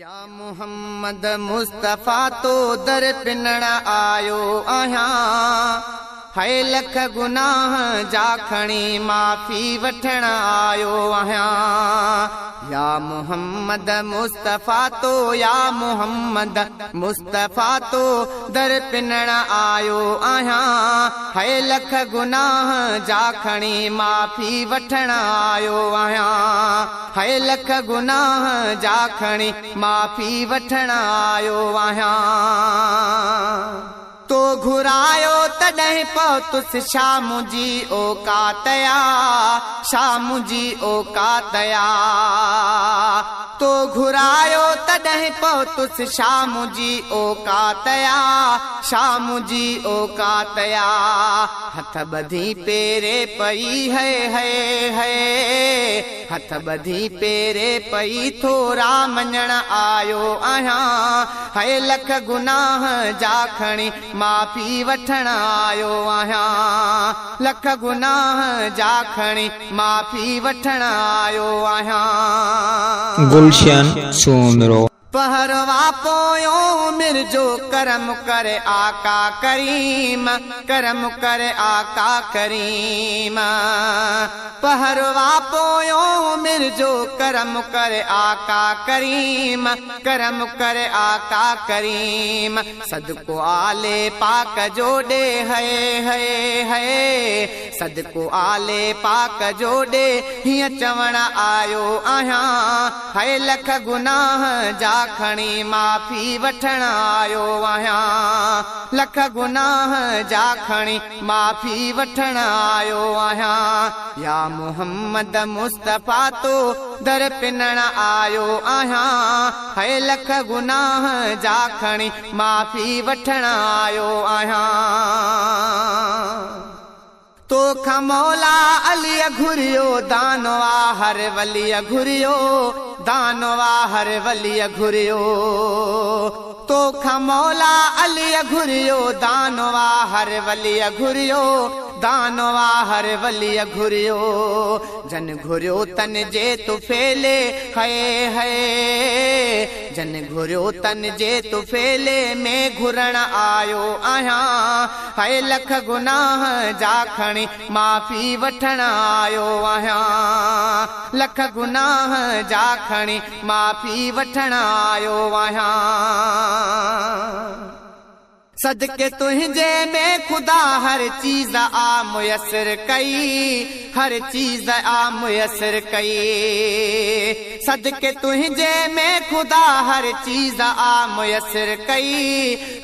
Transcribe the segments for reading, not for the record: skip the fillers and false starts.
يا محمد مصطفيٰ تو در پنڻ آيو آهيان، هي لک گناهه جا کڻي معافي وٺڻ آيو آهيان. يا محمد مصطفيٰ تو، يا محمد مصطفيٰ تو در پنڻ آيو آهيان، هي لک گناهه جا کڻي معافي وٺڻ آيو آهيان. هي لک گناهه جا کڻي معافي وٺڻ آيو آهيان. تو گهرايو تڏهن پهتس شام جي اوقات آ، شام جي اوقات آ. تو گهرايو تڏهن پهتس شام جي اوقات آ، شام جي اوقات آ. هٿ ٻڌي پيري پئي هي هي هي، هٿ ٻڌي پيري پئي ٿورا مڃڻ آيو آهيان. هي لک گناهه جا کڻي معافي وٺڻ آيو آهيان. لک گناهه جا کڻي معافي وٺڻ آيو آهيان. گلشن سومرو. پهروا پويو مرجو ڪرم ڪري آقا ڪريم، ڪرم ڪري آقا ڪريم. پهروا پويو مرجو ڪرم ڪري آقا ڪريم، ڪرم ڪري آقا ڪريم. صدقو آلي پاڪ جو ڏي هي هي هي، صدقو آلي پاڪ جو ڏي هيئن چوڻ آيو آهيان. هي لک گناهه جا کڻي معافي وٺڻ آيو آهيان. لک گناهه جا کڻي معافي وٺڻ آيو آهيان. يا محمد مصطفيٰ تو در پنڻ آيو آهيان. هي لک گناهه جا کڻي معافي وٺڻ آيو آهيان. توکان مولا علي گهريو دانوا هر ولي گهريو، دانوا هر ولي گهريو. توکان مولا علي گهريو دانوا هر ولي گهريو، دانوا هر ولي گهريو. جن گهريو تن جي طفيلي هي هي، جن گهريو تن جي طفيلي ۾ گهرڻ آيو آهيان. هي لک گناهه جا کڻي معافي وٺڻ آيو آهيان. لک گناهه جا کڻي معافي وٺڻ آيو آهيان. صدقي تنهنجي ۾ خدا هر چيز آ ميسر ڪئي، هر چيز آ ميسر ڪئي. صدقي تنهنجي ۾ خدا هر چيز آ ميسر ڪئي،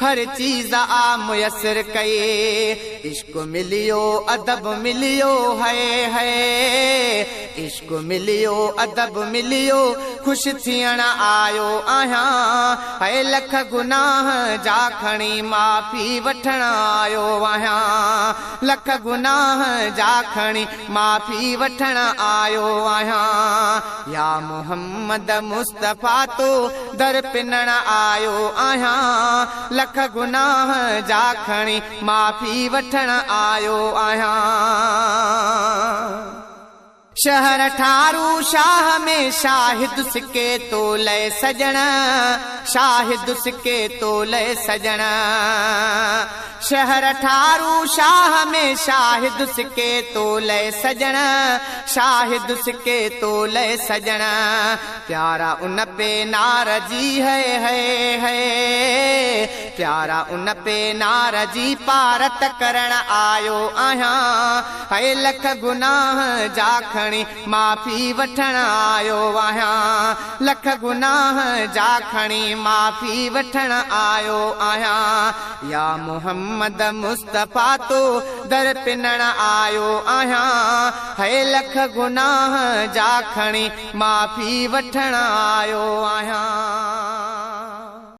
هر چيز آ ميسر ڪئي. عشق مليو ادب مليو هي هي، عشق مليو ادب مليو خوش ٿيڻ آيو آهيان. هي لک گناهه جا کڻي معافي وٺڻ آيو آهيان. لک گناهه جا کڻي معافي وٺڻ آيو آهيان. يا محمد مصطفيٰ تو در پنڻ آيو آهيان. لک گناهه جا کڻي معافي وٺڻ آيو آهيان. شهر ٺارو شاهه ۾ شاهد سڪي تو لئي سڄڻ، شاهد سڪي تو لئي سڄڻ. شهر ٺارو شاهه ۾ شاهد سڪي تو لئي سڄڻ، شاهد سڪي تو لئي سڄڻ. پيارا ان پي نار جي هي هي هي، پيارا ان پي نار جي پارت ڪرڻ آيو آهيان. هي لک گناهه جا کڻي معافي وٺڻ آيو آهيان. لک گناهه جا کڻي معافي وٺڻ آيو آهيان. يا محمد مصطفيٰ تو در پنڻ آيو آهيان. هي لک گناهه جا کڻي معافي وٺڻ آيو آهيان.